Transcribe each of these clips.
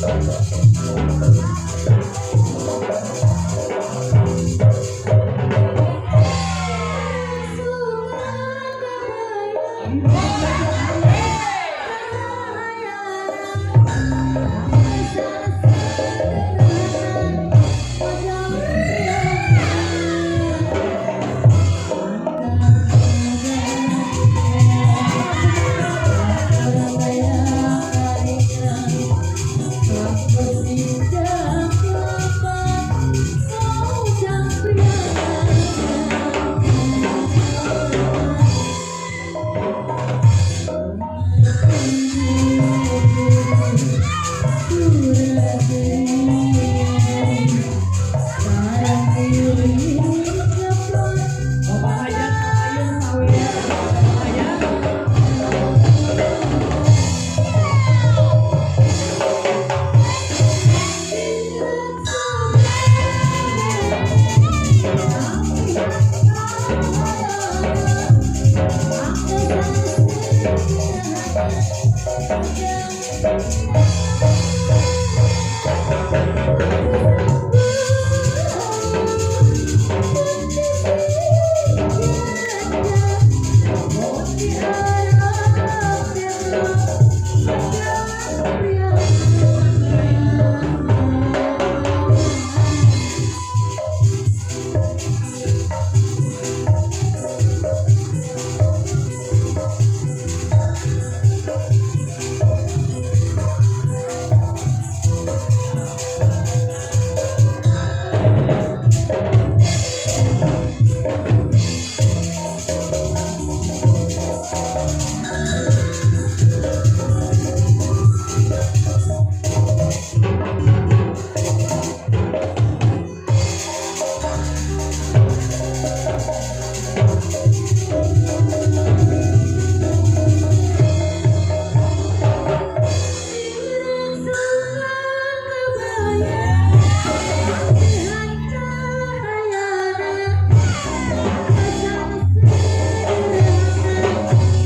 Bapak Hayat, Ayun Sawer, Bapak Hayat. Baik, baik, tepuk tangannya.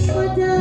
Warga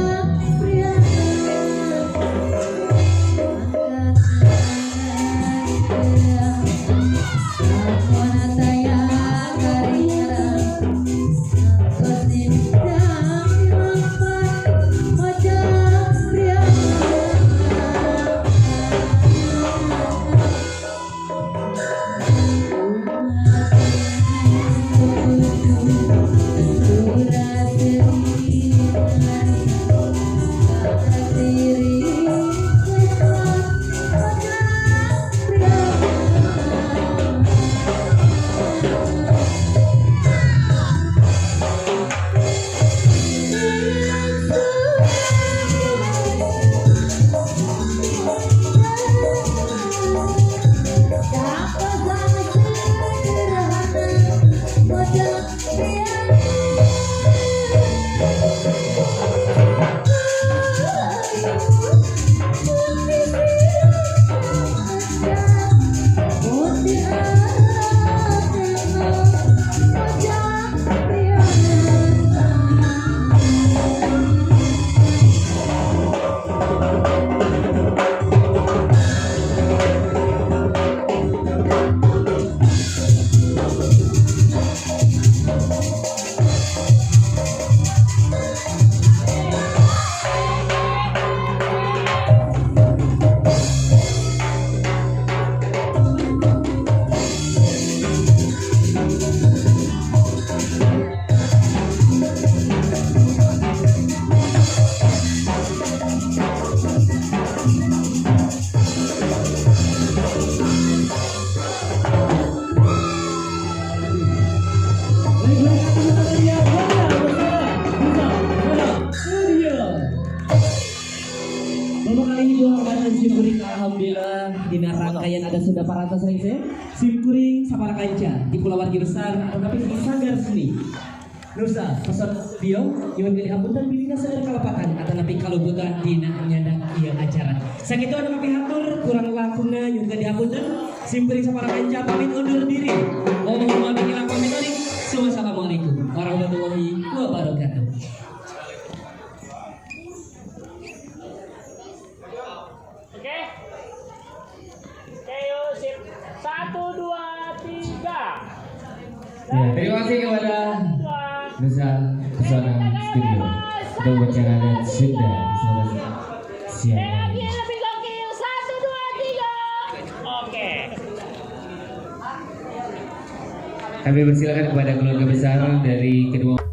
bersama Nusa Pesona Studio. Bapak kali ini buah simkuring, alhamdulillah dina rangkaian ada sudah parantos rengse simkuring sapara kanca di kulawargi besar tetapi di sanggar seni Nusa Pesona Studio. Nyuwun dihapunten bilihna seueur kalepatan atanapi kaluputan dina nyandak ieu acara. Sakitu anu kapihatur, kurang langkungna nyuwun dihapunten. Simkuring sapara kanca pamit undur diri. Allahumma bihi pamit. Wassalamualaikum warahmatullahi wabarakatuh. Oke. Ya, terima kasih kepada Nusa Pesona Studio untuk upacara Sunda di sore siang hari ini. Lebih gokil. Satu, dua, tiga. Oke. Kami persilakan kepada keluarga besar dari kedua